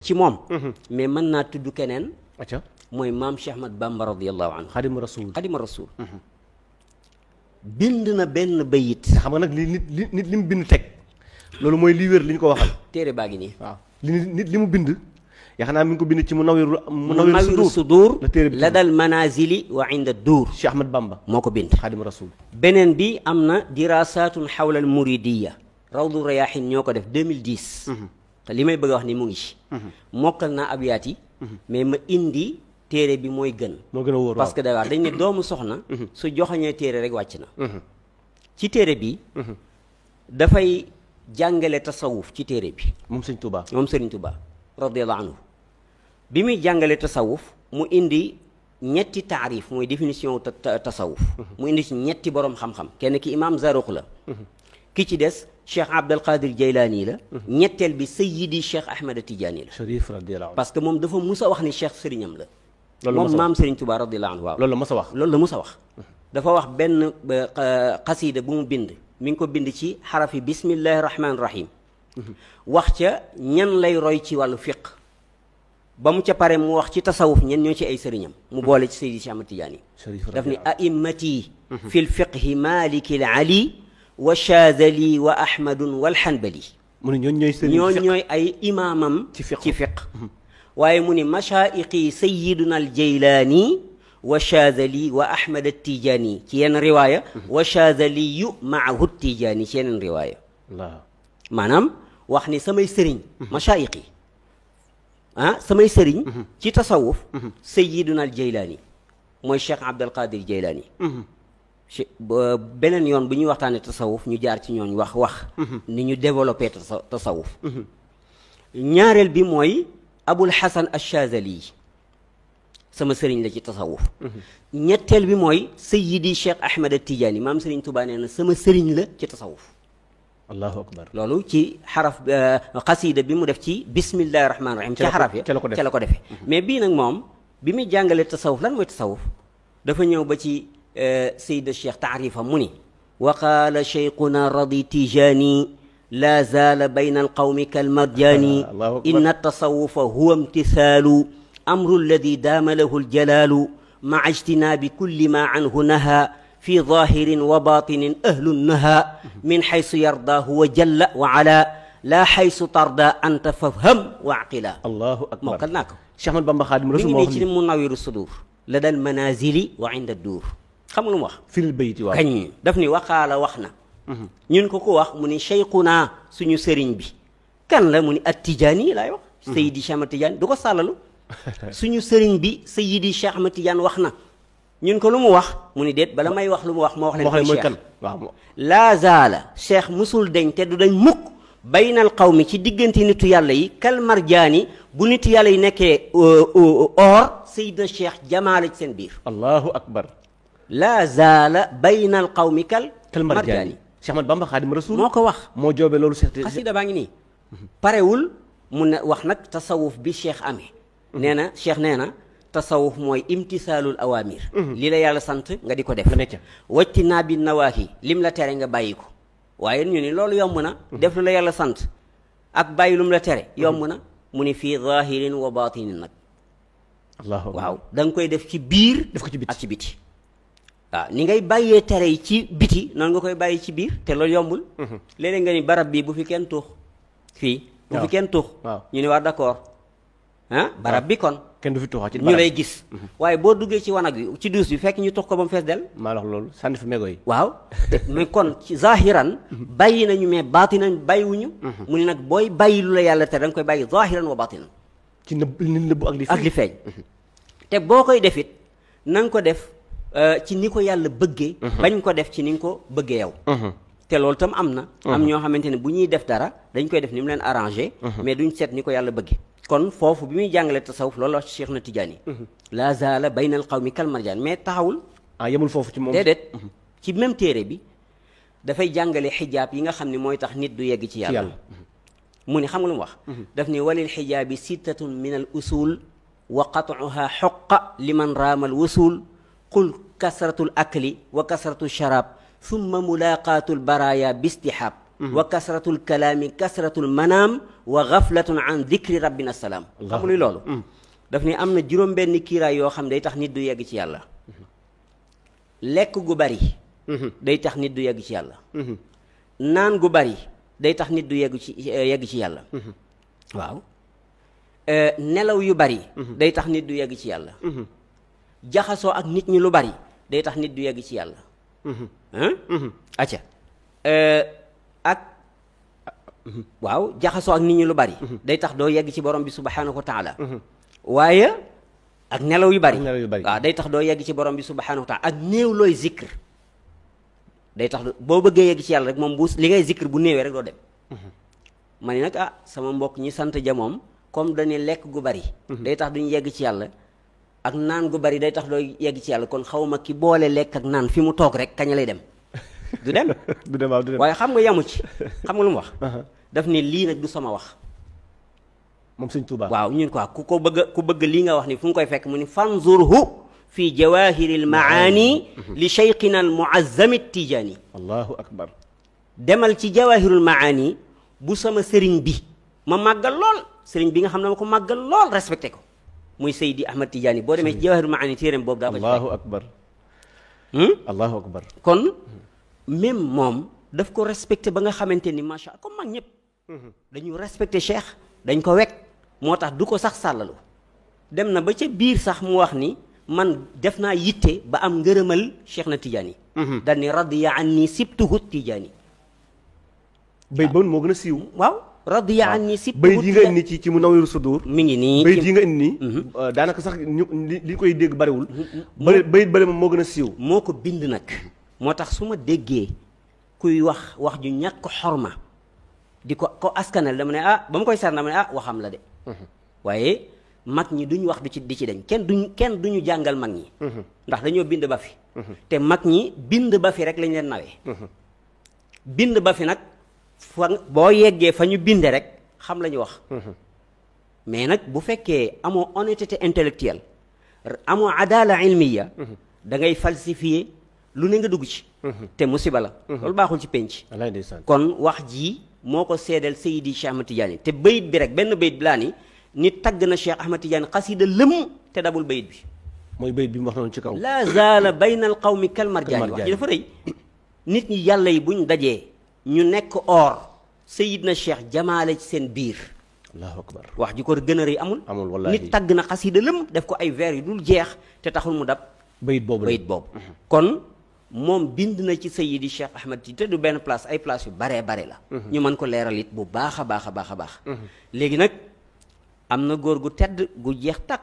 ci moom mais mën naa tudd keneen acca mooy maam Cheikh Ahmad Bamba radiyallahu anhu xaadimu rasul xadima rasul bind na benn bayit xam nga nag li nit li mu bind teg loolu mooy lii wér li ñu ko waxal téere baa ngi nii waaw nit li mu bind yaakaar naa mi ngi ko bind ci Munawwirus Sudur la téere bi la dal manazili wa inda duur Cheikh Ahmad Bamba moo ko bind xaadimu rasul beneen bi am na dirasatun xawla al muridiya rawdu rayahin ñoo ko def 2010 te li may bëgg a wax ni mu ngi ci mokkal naa abyaat yi mais ma indi téere bi mooy gën moo gën a wóor parce que day wax dañ ne doomu soxna su joxoñee téere rek wàcc na ci téere bi dafay jàngale tasawuf ci téere bi moom sëñ Touba moom Sëriñ Touba radiyallahu anhu bi muy jàngale tasawuf mu indi ñetti taarif mooy définition tasawuf mu indi ci ñetti borom xam-xam kenn ki imam Zaruq la ki ci des Cheikh Abdul Qadir Jaylaani la ñetteel bi Sayyidi Cheikh Ahmed Tidiane la Cherif radiyallahu anhu parce que moom dafa mus a wax ni Cheikh sëriñam la loolu moom maam Sëriñ Touba radiyallahu anhu waaw loolu la mos a wax loolu la mus a wax dafa wax benn xasiida bu mu bind mi ngi ko bind ci xarafi bismillahi rahmaani rahim wax ca ñan lay roy ci wàllu fiq ba mu ca pare mu wax ci tasawuf ñen ñoo ci ay sëriñam mu boole ci Seydi Cheikh Ahmad Tidiane daf ni a'immati fi lfiqhi maliki l ali wa Chazali wa ahmadun wal hanbali mu ne ñooñu ñooy sëriñ ñooñu ñooy ay imaamam ci fiq waaye mu ni mashaa'iqi sayyiduna al jaylaani wa Chazali wa ahmad at tijaani ci yenn riwaaya wa Chazali yu maahu tijaani ci yeneen riwaaya maanaam wax ni samay sëriñ mashaa'iqi samay sëriñ ci tasawuf sayyiduna al jaylaani mooy Cheikh Abdul Qadir Jaylaani beneen yoon bu ñuy waxtaanee tasawuf ñu jaar ci ñooñ wax ni ñu développé tasawuf ñaareel bi mooy Abul Hasan Ash-Shazali sama sëriñ la ci tasawuf ñetteel bi mooy Sayyidi Cheikh Ahmed Tidiane maam Sëriñ Tuubaa nee na sama sëriñ la ci tasawuf allahu akbar loolu ci xaraf xasiida bi mu def ci bismillahi rahmaani rahim ci xaraf ya ca la ko defee mais bii nag moom bi muy jàngalee tasawuf lan mooy tasawuf dafa ñëw ba ci Seyda Cheikh taarifa mu ni wa qaala cheikhuna radi tijani la zaala bayna alqawmi kalmarjani inna tasawufa huwa imtisaalu amru alladi daama lahu aljalaalu maa ijtinaabi kulli ma anhu naha fi zahirin wa batinin ahlu naha min xaysu yardaahu wa jalla wa ala laa xaysu tarda anta fafham wa aqila allahu akbar mokkal naa ko Cheikh Ahmad Bamba Xaadimu Rasuul mi ngi nii ci Munawwirus Sudur la dal manazili wa inda duur xam nga lu mu wax fil bayti waaw kañ daf ni waxaala wax na ñun ko wax mu ni cheikhuna suñu sëriñ bi kan la mu ni at tijaani laay wax Seydi Cheikh Ahmad Tidiane du ko sàllalu suñu sëriñ bi Seydi Cheikh Ahmad Tidiane wax na ñun ko lu mu wax mu ni déet bala may wax lu mu wax moo wax leen mooy kan waaw laa zaala cheikh musul dañ te du dañ mukk baynal qawmi ci diggante nitu yàlla yi kal marjaani bu nitu yàlla yi nekkee or Seydina Cheikh jamaale ci seen biir allahu akbar laa zaala baynal qawmi kal marjaani Cheikh Ahmad Bamba Xaadimu Rasuul moo ko wax moo joobe loolu xasida baa ngi nii parewul mun na wax nag tasawuf bi cheikh amee nee na cheikh nee na tasawuf mooy imtisaalul awaamir li la yàlla sant nga di ko def wajti naa bi nawaahi lim la tere nga bàyyi ko waaye ñu ni loolu yomb na def lu la yàlla sant ak bàyyi lum la tere yomb na mu ni fii zahirin wa batinin nag waaw da nga koy def ci biir def ko ci biti ak ci biti waaw ni ngay bàyyee tere yi ci biti noonu nga koy bàyyi ci biir te loolu yombul léeg-léeg nga ni barab bi bu fi kenn tuux fii bu fi kenn tuux ñu ni war d'accord barab bi kon kenn du fi tuuxa ci ñu lay gis waaye boo duggee ci wanag bi ci duus bi fekk ñu tux ko ba mu fees del maa la wax loolu sànni fi mégo yi waaw mais kon ci zahiran bàyyi nañu mais baatinan bàyyiwuñu mu ni nag booy bàyyi lu la yàlla te da nga koy bàyyi zahiran wa baatinan ci nëbbu ak li feeñ te boo koy def it na nga ko def ci ni ko yàlla bëggee bañ ko def ci ni nga ko bëggee yow te loolu tam am na am ñoo xamante ne bu ñuy def dara dañ koy def ni mu leen arrangé mais duñ seet ni ko yàlla bëggee kon foofu bi muy jàngale tasawuf loolu la wax ci Cheikh na Tidiane la zaala bayna al qawmi kal marjaan mais taxawul yemul foofu ci moom déedéet ci même téere bi dafay jàngale xijaab yi nga xam ne mooy tax nit du yegg ci yàlla mu ni xam nga lu mu wax daf ni walil xijaabi sittatun min al usul wa qat'uha xoqa liman raamal wusul qul kasratul akli wa kasratu sharab thumma mulaqatul baraya bistihaab wa kasratul kalaami kasratul manaam wa gaflatun an dikri rabbina salaam. xam luy loolu daf ni am na juróom-benn kiiraay yoo xam day tax nit du yegg ci yàlla. lekk gu bari day tax nit du yegg ci yàlla. naan gu bari day tax nit du yegg ci yàlla. waaw nelaw yu bari day tax nit du yegg ci yàlla. jaxasoo ak nit ñi lu bari day tax nit du yegg ci yàlla. acca ak waaw jaxasoo ak nit ñi lu bari day tax doo yegg ci borom bi subhanahu wa taala. waaye ak nelaw yu bari waaw day tax doo yegg ci borom bi subhanahu wa taala ak néew looy zikr day tax boo bëggee yegg ci yàlla rek moom bu li ngay zikr bu néewee rek doo dem. ma ne nag sama mbokk ñi sant ja moom comme dañuy lekk gu bari day tax duñu yegg ci yàlla ak naan gu bari day tax doo yegg ci yàlla kon xawma ki boole lekk ak naan fi mu toog rek kañ lay dem du dem du dem waaye xam nga yamu ci xam nga lu mu wax daf ne lii nag du sama wax moom sëñ Tuubaa waaw ñun quoi ku bëgg lii nga wax ni fu nga koy fekk mu ni fanzurhu fi jawahiril maani li cheikhina al muazzami tijaani. allahu akbar. demal ci jawahirul maani bu sama sëriñ bi ma màggal lool sëriñ bi nga xam ne ma ko màggal lool respecté ko muy Seydi Ahmad Tidiane boo demee ci jawahirul maani téeréem boobu daa ko allahu akbar. allahu akbar. kon même moom daf ko respecté ba nga xamante ni macha allah comme mag ñëpp dañu respecté cheikh dañ ko wekk moo tax du ko sax sàllalu dem na ba ca biir sax mu wax ni man def naa yitte ba am ngërëmal cheikh na Tidiane yi dal ni radiya anni sibtuhu Tidiane. bayit ba moo gën a siiw. waaw radiya anni sibtuhu bayit yi nga indi ci Munawwirus Sudur mi ngi nii bayit yi nga indi nii daanaka sax li koy dégg bariwul bayit bale moom moo gën a siiw. moo ko bind nag moo tax su ma déggee kuy wax ju ñàkk xorma di ko askanal dama ne ba ma koy sar dama ne waxam la de waaye mag ñi duñ wax di ci dañ kenn duñu jàngal mag ñi ndax dañoo bind ba fi te mag ñi bind ba fi rek lañ leen nawee bind ba fi nag fa boo yeggee fa ñu binde rek xam la ñu wax mais nag bu fekkee amoo honnêteté intellectuelle amoo adala ilmiya da ngay falsifier lu ne nga dugg ci te musiba la loolu baaxul ci penc kon wax ji moo ko seedeel Seydi Cheikh Ahmad Tidiane te bayit bi rek benn bayit bi laa ni tagg na Cheikh Ahmad Tidiane xasida lëm te dabul bayit bi mooy bayit bi mu wax noonu ci kaw la zaala bayna al qawmi kal marjaani wax ji dafa rëy nit ñi yàlla yi buñ dajee ñu nekk or Seydina Cheikh jamaale ci seen biir allahu akbar wax ji ko gën a rëy amul wallaahi nit tagg na xasida lëm def ko ay vers yu dul jeex te taxul mu dab bayit boobu kon moom bind na ci Seydi Cheikh Ahmad Tidiane te du benn place ay place yu bare la ñu mën ko leeral it bu baax a baax léegi nag am na góor gu tedd gu jeex tàkk